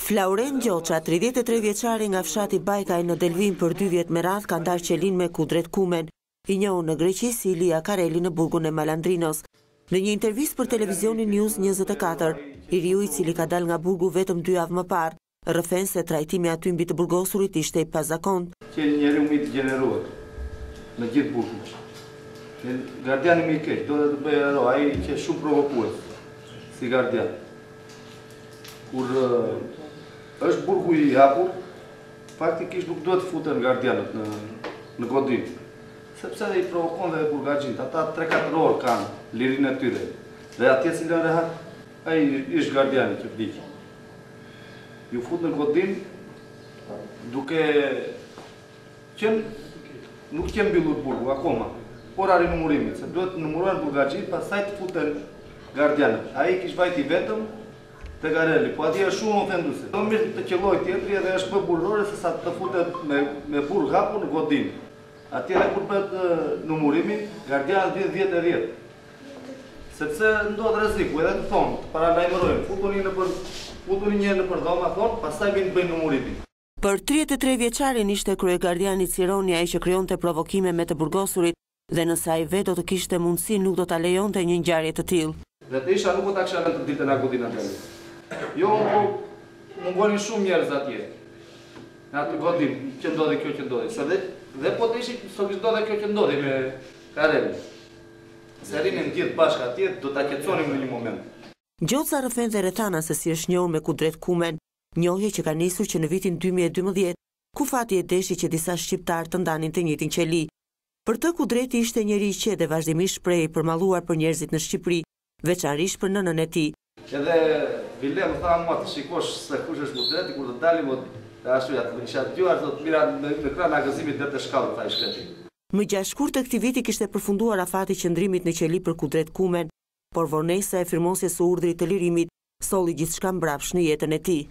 Flauren Gjoça, 33 vjeçari nga fshati Bajkaj në Delvinë për dy vjet me radhë ka ndarë qelinë me Kudret Kumen, i njohur në Greqi si Ilia Kareli në burgun e Malandrinos. Në një intervistë për televizionin News 24, i riu i cili ka dalë nga burgu vetëm dy javë më parë, rrëfen se trajtimi aty mbi të burgosurit ishte i pazakontë. Qe njeriu më i degjeneruar në gjithë burgun. Gardiani më i keq, donte të bëhej hero, ai qe shumë provokues si gardian. Kur është burgu i hapur, faktikisht nuk duhet të futen gardianët në në godinë, sepse dhe i provokon dhe burgaxhinjtë, ata 3-4 orë kanë lirinë e tyre. Dhe atje s'i lënë rehat, ai ish gardiani që vdiq. Iu fut në godinë duke qenë nuk qe mbyllur burgu akoma, ora rinumurimit, se duhet të numurohen burgaxhinjtë, pastaj të futen gardianët. Ai kish vajt i vetëm te Kareli, po atje është shumë ofenduese. Më mirë të qëllojë tjetri edhe është më burrërore se sa të futet me me burg hapur në godinë. Atje edhe kur bëhet numurimi, gardianët vijnë 10 e 10. Sepse ndodh rreziku, edhe të thonë, të paralajmërojnë, futuni nëpër futuni një herë nëpër dhoma thonë, pastaj vijnë bëjnë numurimin. Për 33 vjeçarin ishte kryegardiani Cironi ai që krijonte provokime me të burgosurit dhe nëse ai vetë do të kishte mundësi nuk do ta lejonte një ngjarje të tillë. Dhe të isha nuk do ta kisha lënë të dilte nga godina djali. Jo unë po mungonin shumë njerëz atje. Në atë godinë që ndodhi kjo që ndodhi. Se dhe, dhe po të ishi s'do kish ndodhi kjo që ndodhi me Karelin. Se rrinim gjithë bashkë atje, do ta qetësonim në një moment. Gjoca rrëfen dhe rrethana se si është njohur me Kudret Kumen, njohje që ka nisur që në vitin 2012, ku fati e deshi që disa shqiptarë të ndanin të njëjtin qeli. Për të Kudreti ishte njeri i qetë dhe vazhdimisht shprehej i përmalluar për njerëzit në Shqipëri, veçanërisht për nënën e tij. Edhe bile më tha mua të shikosh se kush është Kudreti kur të dalim o të ashtu ja të kisha dëgjuar thotë mira në në krah nga gëzimi deri te shkallët tha i shkreti. Më 6 shkurt të këtij viti kishte përfunduar afati i qëndrimit në qeli për Kudret Kumen, por vonesa e firmosjes së urdhrit të lirimit solli gjithçka mbrapsht në jetën e tij.